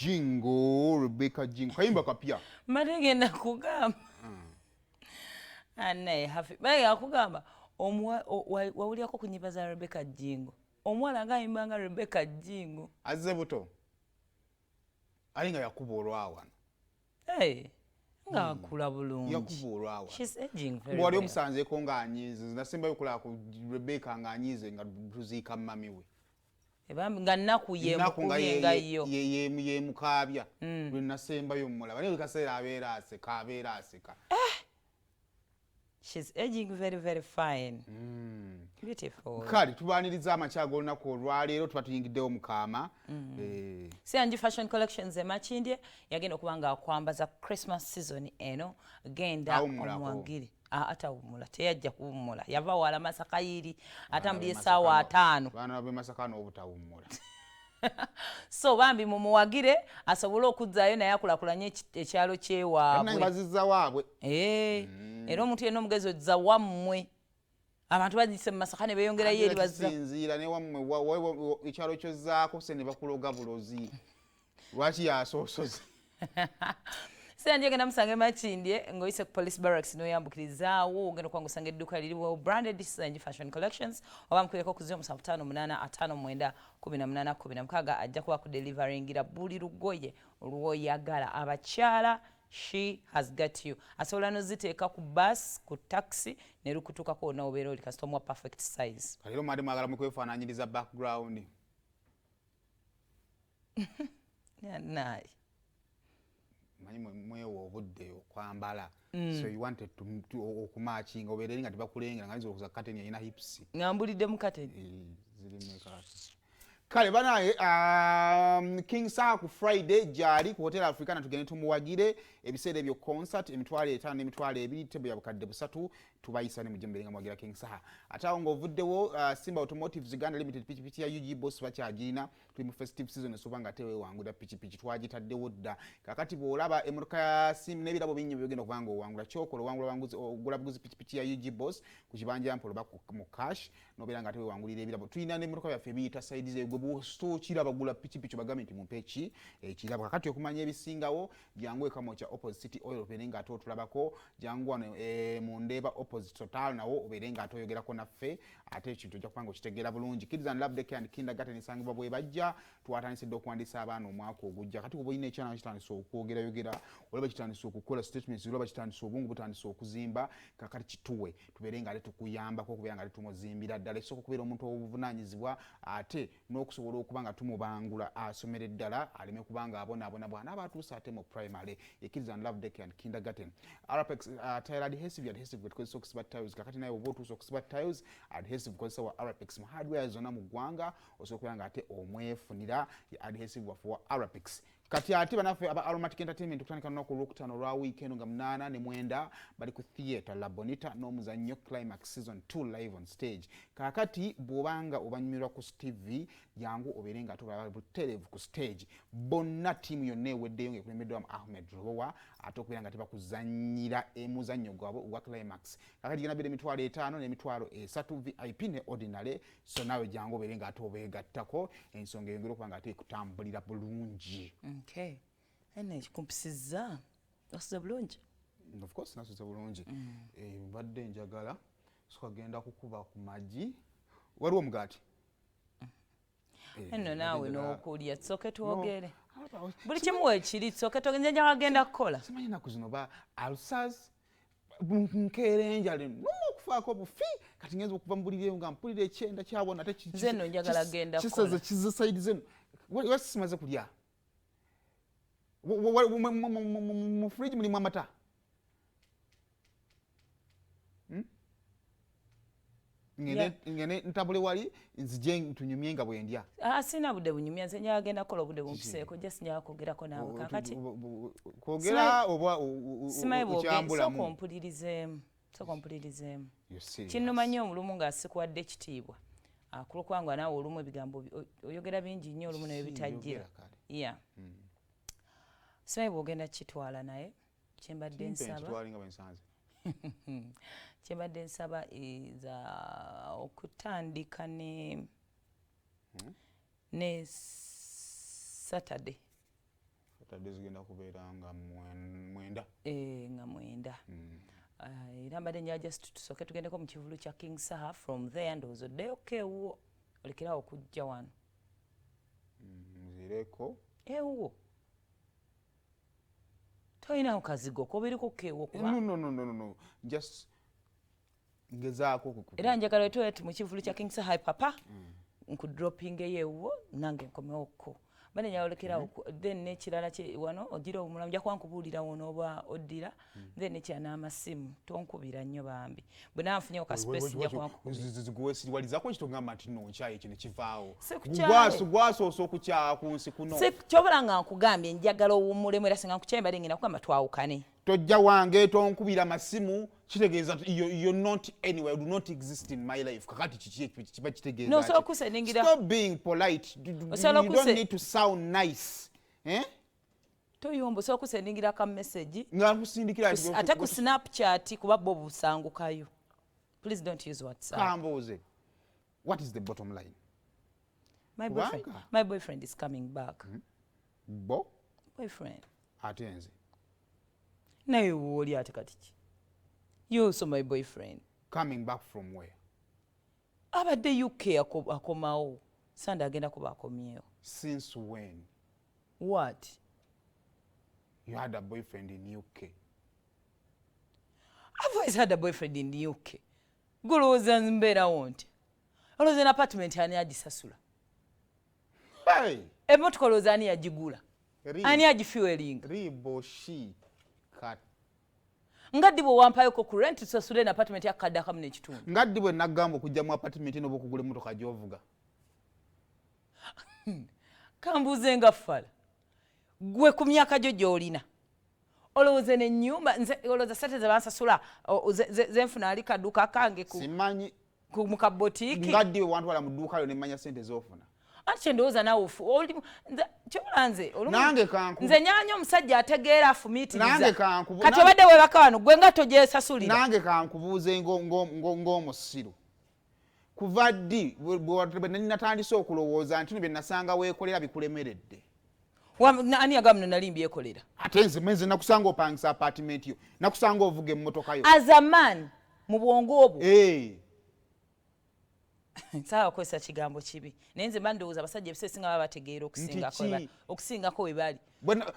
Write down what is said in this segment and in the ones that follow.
Jingo, Rebecca Jingo kayimba kapya. Mbadde ngenda kugamba anaye hafi mbadde kugamba wawulyako ku nyimba za Rebecca Jingo, omuwala nga ayimba nga Rebecca Jingo. Azze buto ali nga yakuba olwawano. Hey, nga akula bulungi. Yakuba olwawano. She's aging very wali well. Omusanzeeko ng'anyiize. Nasembayo okulaba ku Rebecca ng'anyiize nga tuziika mami we. Ebambi nga nnaku ye Ennaku nga mukubye nga yo. Yemukaabya lwe nasembayo mmulaba, naye buli kaseera abeera aseka, abeera aseka. She's aging very very fine. Beautiful. Kale tubaniriza amakya ag'olunaku olwaleero, tuba tuyingiddewo mukaama. C&G Fashion Collections e Makindye yagenda okuba nga akwambaza Christmas season eno. Genda Awummulako. omuwagire. Ah, atawummula, teyajja kuwummula, yava wala Masaka yiri atambulye essaawa 5. Baana b'e Masaka n'obutawummula. So bambi mumuwagire asobole okuzzaayo naye akulaakulanye ekyalo kyewaabwe. Bazizza waabwe. Era omuntu yenna omugezi ozza wammwe. Abantu bagise mu Masaka ne beeyongerayo eri bazza. Kisinziira ne wammwe, ekyalo kyozzaako se ne bakuloga bulozi. Lwaki yasoosoze? C&G genda musanga e Makindye ng'oyise ku Police Barracks n'oyambukirizaawo, ogenda okuba ng'osanga edduuka liri well branded C&G Fashion Collections, oba mukubireko ku 0758 59 18 16, ajja kuba kudeliveringira buli lugoye olwoyagala. Abakyala, she has got you. Asobola noziteeka ku bus, ku taxi ne lukutuukako wonna obeera oli, kasita omuwa perfect size. Leero mwali mwagala mukwefaananyiriza background. Naye Manyi mwewa obudde okwambala, so you wanted to okumatchinga obeere nga tebakulengera nga yinza okuza curtain yalina hips. Nga mbulidde mu curtain. Zirimu ekati. Kale banaye, King Saha ku Friday gyali ku Hotel Africana, tugende tumuwagire. Ebiseera ebyo concert 5,000 n'20,000, table ya 3,000. Tubayisa ne mujje mubeere nga muwagira King Saha. Ate awo ng'ovuddewo, Simba Automotives Uganda Limited, pikipiki ya UG Boss bakyagirina. Tuli mu festive season, esoba nga tewewangula pikipiki, twagitaddewo dda. Kakati bw'olaba emmotoka ya Simba n'ebirabo bingi byogenda okuba nga owangula, kyokola owangula wanguzi, ogula buguzi pikipiki ya UG Boss ku kibanja mpola oba mu cash, nobeera nga tewewangulira ebirabo. Tulina n'emmotoka byaffe ebiyita side ze gwe bw'ositookira bagula pikipiki, bagambe nti mumpe ki ekirabo. Kakati okumanya ebisingawo, jangu ekamokya opposite City Oil, obeere nga ate otulabako. Jangu wano mu Ndeeba opposite Total, nawo obeere nga ate oyogerako naffe, ate ekintu ojja kubanga okitegeera bulungi. Kids and Love Daycare and Kindergarten esangibwa bwe bajja. Twatandise dda okuwandiisa abaana omwaka ogujja. Kati kuba olina ekyana kitandise okwogerayogera, olaba kitandise okukola statements, olaba kitandise, obwongo butandise okuzimba, kakati kituwe tubeere nga ate tukuyambako okubeera nga ate tumuzimbira ddala. Ekisooka okubeera omuntu ow'obuvunaanyizibwa, ate n'okusobola okuba nga tumubangula asomere ddala, aleme kuba nga abonaabona bw'anaaba atuuse ate mu primary. Ye Kids and Love Daycare and Kindergarten. Arapex tile adhesive, adhesive gwe tukozesa okusiba tiles. Kakati naye oba otuuse okusiba tiles, adhesive kozesa wa Arapex. Mu hardware zonna mu ggwanga osobola okubeera nga ate omwefunira, ye adhesive waffe wa Arapex. Kati ate banaffe aba Aromatic Entertainment, okutandika lunaku olwokutaano olwa wiiki eno nga 8 ne 9, bali ku Theatre La Bonita n'omuzannyo Climax Season 2 live on stage. Kaakati bw'obanga obanyumirwa ku TV, jangu obeere nga ate obalaba butereevu ku stage. Bonna ttiimu yonna eweddeyo ng'ekulembeddwamu Ahmed Lubowa, ate okubeera nga tebakuzannyira emuzannyo gwabwe ogwa Climax. Kakati genda beera 5,000 n'30,000, VIP ne ordinary. So naawe jangu obeere nga ate obeegattako, ensonga eyongere okuba nga ate ekutambulira bulungi. Okay, ene ekikumpisizza, wasuze bulungi? Of course nasuze bulungi. Mbadde njagala sokagenda kukuba ku magi, waliwo omugaati. Eno naawe n'okulya, tusooke twogere. Buli kimu weekiri, tusooke twogere. Nze njagala genda kukola. Simanyi ennaku zino ba ulcers, nkeera enjala ennuma okufaako bufi. Kati ngenza okuva mu buliri eyo nga mpulira ekyenda kyawona ate Nze nno njagala genda kisaze kukola. Kize side zeno wasi simaze kulya. Mu fridge mulimu amata. Ngende ntabule wali nzije tunyumye nga bwendya. Ah, sina budde bunyumya. Nze njagala genda kukola, obudde bumpiseeko. Just njagala kwogerako naawe kakati. Kwogera oba Simanyi okyambulamu? Sooka ompulirizeemu, sooka ompulirizeemu. You're serious. Kinnuma nnyo olumu nga sikuwadde ekitiibwa. Ah, kulwokubanga naawe olumu ebigambo oyogera bingi nnyo, olumu naye bitajjira. Yogera kale. Yeah, simanyi bw'ogenda kukitwala, naye kyembadde Kimpe nsaba nkitwale nga bwe nsanze. Kyembadde nsaba is okutandika ne Saturday. Saturday zigenda kubeera nga 9. Eh, nga 9. Era mbadde njala just tusooke tugendeko mu kivulu kya King Saha. From there ndowooza oddeyoko ewuwo, olekerawo okujja wano. Nzireko Ewuwo tolinawo kazigo kobeereko ewuwo kuba No, just ngezaako Era njagala wetwet mu kivulu kya King Saha, papa, nkudropingeyo ewuwo, nange nkomewokko. Mbadde njagala olekerawo. Then n'ekirala wano ogira obumulamu, nja kuba nkubuulira wono oba oddira. Then ekirala n'amasimu tonkubira nnyo bambi. Bwe naa nfunyewo ka space, nja kuba nkukubira. Gwesiriwalizako ekitogamba nti no nkyaye kino kivaawo. Sikukyaye. Gwasoose okukyawa ku nsi kuno. Kyobala nga nkugambye njagala owummulemu, era singa nkukyaye mbadde ngenda kugamba twawukane. Tojja wange, tonkubira masimu, kitegeeza you're not anywhere, you do not exist in my life. Kakati kiki ekyo kiba kitegeeza No, osobola ki? okusendingira Stop being polite. Osobola You don't need to sound nice, eh? Toyomba, osobola okusendingira ka message. Nga nkusindikira Ate ku Snapchat, kuba bo busangukayo. Please don't use WhatsApp. Kambuuze, what is the bottom line? My boyfriend, Kubanga- my boyfriend is coming back. Bo Boyfriend. Ate nze? Naye wooli ate kati ki? You also my boyfriend. Coming back from where? Abadde UK, akomawo Sande, agenda kuba akomyewo. Since when What? you had a boyfriend in UK? I've always had a boyfriend in the UK. Gulowooza mbeerawo nti olowooza apartment ani agisasula? Hey! Emmotoka olowooza ani yagigula? Ani agifuelinga? Riboshi kat Nga ddi bwe wampayoko ku rent tusasule en apartment yakadde akamu n'ekitundu? Nga ddi bwe naggamba okujja mu apartment eno oba okugula emmotoka gy'ovuga? Kambuuze nga ffala, gwe ku myaka gyo gy'olina, olowooza n'ennyumba nze olowooza sente ze bansasula zenfuna ali kadduka kange Simanyi. Mu kabotiiki? Nga ddi bwe wantwala mu dduuka lyo nemmanya sente z'ofuna? Anti kyendowooza naawe kyobola nze Nange nze nyanya omusajja ategeera afumiitiriza. Nange Kati obadde weebaka wano gwe nga togyesasulira. Nange kankubuuze ng'omusiru, kuva ddi bwe nali natandise okulowooza nti no bye nasanga weekolera bikulemeredde? Ani yagamba no nali mbyekolera? Ate nze menze nakusanga opangisa apartment yo, nakusanga ovuga emmotoka yo. As a man, mu bwongo obwo, Eh, saaba kukozesa kigambo kibi, naye nze mba ndowooza abasajja ebiseera ebisinga baba bategeera okusingako Nti ki? okusingako we bali.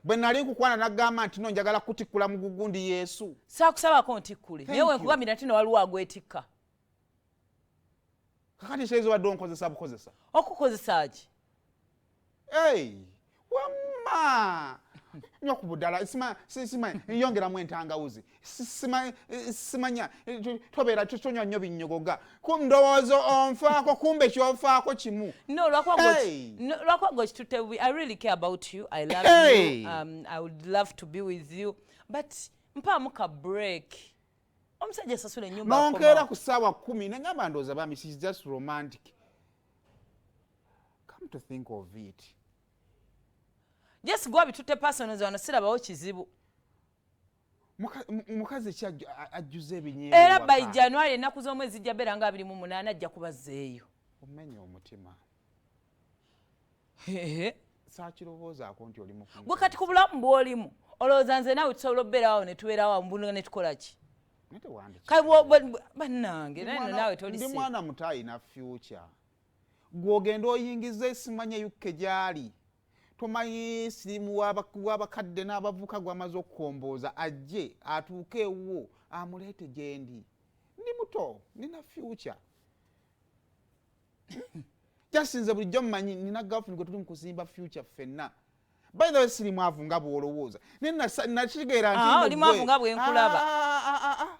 Bwe nali nkukwana nagamba nti no njagala kutikkula mugugundi Yesu. Saakusabako ntikkule, naye Thank you. wenkugambira nti no waliwo agwetikka. Kakati ekyezo wadde onkozesa bukozesa. Okukozesa ki? Hey, wamma nywa ku budala, sima yongeramu entangawuzi. Simanya tobeera tonywa nnyo binnyogoga. Ku ndowooza onfaako, kumbe kyonfaako kimu. No, lwakuba Hey! no, lwakuba gwe okitutte bubi. I really care about you, I love Hey! you, I would love to be with you, but mpaamu ka break. Omusajja asasula ennyumba Nonkeera akomawo. ku ssaawa 10 nengamba ndowooza bami she's just romantic. Come to think of it, Just gwe bitutte personals, wano sirabawo kizibu. Omukazi ki ajjuza ebinyeebwa Era by ewaka? January, ennaku z'omwezi zijja beera nga 28, ajja kubazzeeyo. Omenya omutima. Hehe. Saakirowoozaako nti oli mukungu. Gwe kati ku bulamu bw'olimu, olowooza nze naawe tusobola okubeerawo ne tubeerawo mbuno ne tukola ki? Naye tewandiki- Kale bannange, naye nno naawe toli Ndi safe. mwana muto ayina future. Gw'ogenda oyingiza esimanya UK gy'ali, tomanyi sirimu w'abakadde n'abavubuka gw'amaze okukombooza, ajje atuuke ewuwo amuleete gye ndi. Ndi muto, nina future. Jasinze bulijjo mmanyi nina girlfriend gwe tuli mu kuzimba future ffenna. By the way, siri mwavu nga bw'olowooza, naye nakitegeera nti Ah, nno oli mwavu nga bwe nkulaba. Ah.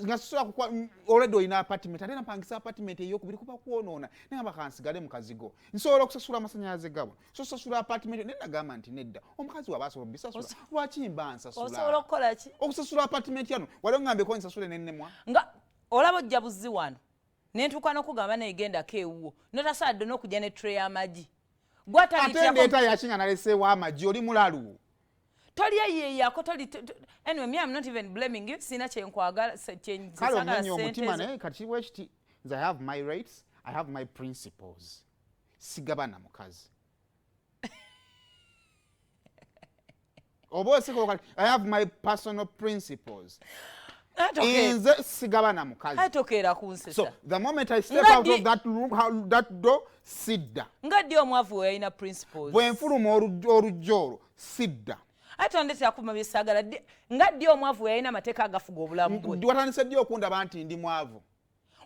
Nga sisobola kukwa already olina apartment, ate napangisa apartment eyokubiri kuba kwonoona. Naye nga kansigale mu kazigo, nsobola okusasula amasanyalaze gabo, so sasula apartment. Naye nagamba nti nedda, omukazi waba asobola obisasula, lwaki mba Osobola nsasula okukola ki? Okusasula apartment yano? Wali ongambeko nsasule nennemwa? Nga olaba ojja buzzi wano nentuuka n'okugamba naye gendako ewuwo, notasaadde n'okujja ne tray y'amagi. Ate ndeeta yaki nga naleseewo amagi? Oli mulalu. Tolyeyiyeeyako toli anyway, me, I'm not even blaming you. Sina kyenkwagala Kale saagala omenya ssente omutima. ezo. Naye kati bwe kiti, nze I have my rights, I have my principles. Sigabana mukazi. Oba oseka kati, I have my personal principles. Nze sigabana mukazi. Atokeera kunsesa. So the moment I step out of that room, that door, sidda. Nga ddi omwavu we yalina principles? Bwe nfuluma oluggi olwo, sidda. Ate ondetera kuma byesaagala. Nga ddi omwavu we yalina amateeka agafuga obulamu bwe? Watandise ddi okundaba nti ndi mwavu?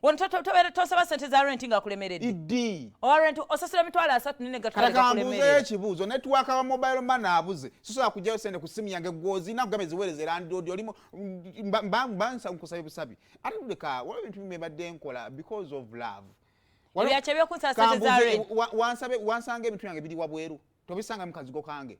Wano tobeera tosaba sente za rent nga akulemeredde. Ddi? Owa rent osasula 300,000 nene gatwale Kambuzeyo gakulemerera. Ekibuuzo, network wa mobile money abuze, sisobola kugyayo sente ku simu yange gwozina kugambe ziweereze landlord olimu mba nkusabye busabi. Ate tuleka, waliwo ebintu bimu ebadde nkola because of love. Ebyakyo ebyokunsaba sente za Kambuze, rent. Wansanga ebintu byange biri wabweru, tobisanga mu kazigo kange.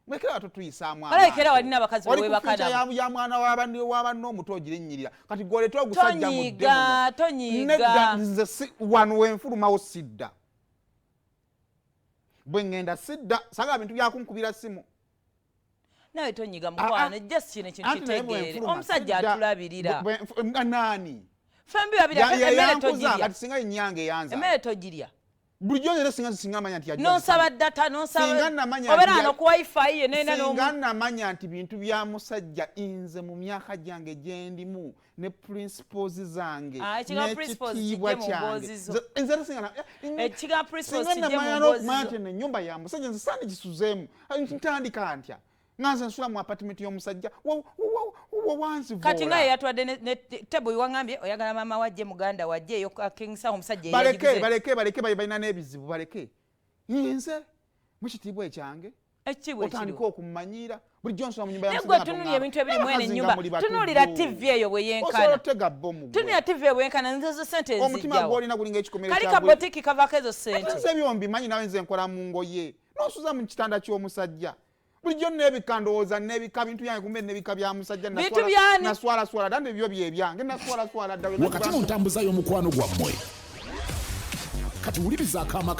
Mulekera awo totuyisaamu Walabika era amaaso. walina abakazi Oli be ku weebaka future nabo. ya mwana w'abanne omuto ogirinnyirira. Kati gw'oleeta ogusajja mudde Tonyiiga, muno. tonyiiga. Nedda, nze wano wenfulumawo sidda. Bwe ŋŋenda sidda, saagala bintu byakunkubira simu. Nawe tonyiga mukwano, Ah, ah. just kino ekintu Anti naye bwe kitegeere. nfuluma Omusajja sidda. atulabirira. Nani? Fembi babiri emmere Yankuza, togirya. kati singa enyange yanza. Emmere togirya. Bulijjo nze singa manya nti yajja Nonsaba data, nonsaba Singa namanya obeera nti wano ku wifi ye nena Singa namanya nti bintu bya musajja nze mu myaka gyange gye ndimu ne principles zange Ah, ekigambo principles n'ekitiibwa kijje mu kyange. mboozi zo. Nze era singa Ekigambo principles singa kijje mu namanya mboozi n'okumanya zo. nti eno ennyumba ya musajja nze sandikisuzeemu. Ntandika ntya? Nga nze nsula mu apartment y'omusajja wanzivoola. Kati nga ye yatwadde ne table waŋŋambye oyagala maama wajje, muganda wajje eyo King Saha omusajja Baleke, eyagiguze. baleke, baleke, balina n'ebizibu, baleke. Nze mu kitiibwa ekyange Ekitiibwa otandika ekiriwo. okummanyiira bulijjo nsula mu nyumba ya Naye musajja gwe nga tunuulira toŋŋamba. ebintu ebiri mu eno Abakazi nga ennyumba. muli batujju. Tunuulira TV eyo bwe yenkana. Osobola otega bbomu gwe. Tunuulira TV eyo bwe yenkana, nze ezo sente Omutima nzijjawo. gw'olina gulinga ekikomero Kali kya ka botiki kavaako ezo sente. Nze ebyo mbimanyi, nawe nze nkola mu ngoye n'osuza mu kitanda ky'omusajja. Bulijjo neebika, ndowooza neebika bintu byange, kumbe neebika bya musajja. Bintu byani? Naswalaswala dda, ebyo byebyange, naswalaswala dda. Wakati mu ntambuza y'omukwano gwammwe, kati wuliriza akaama.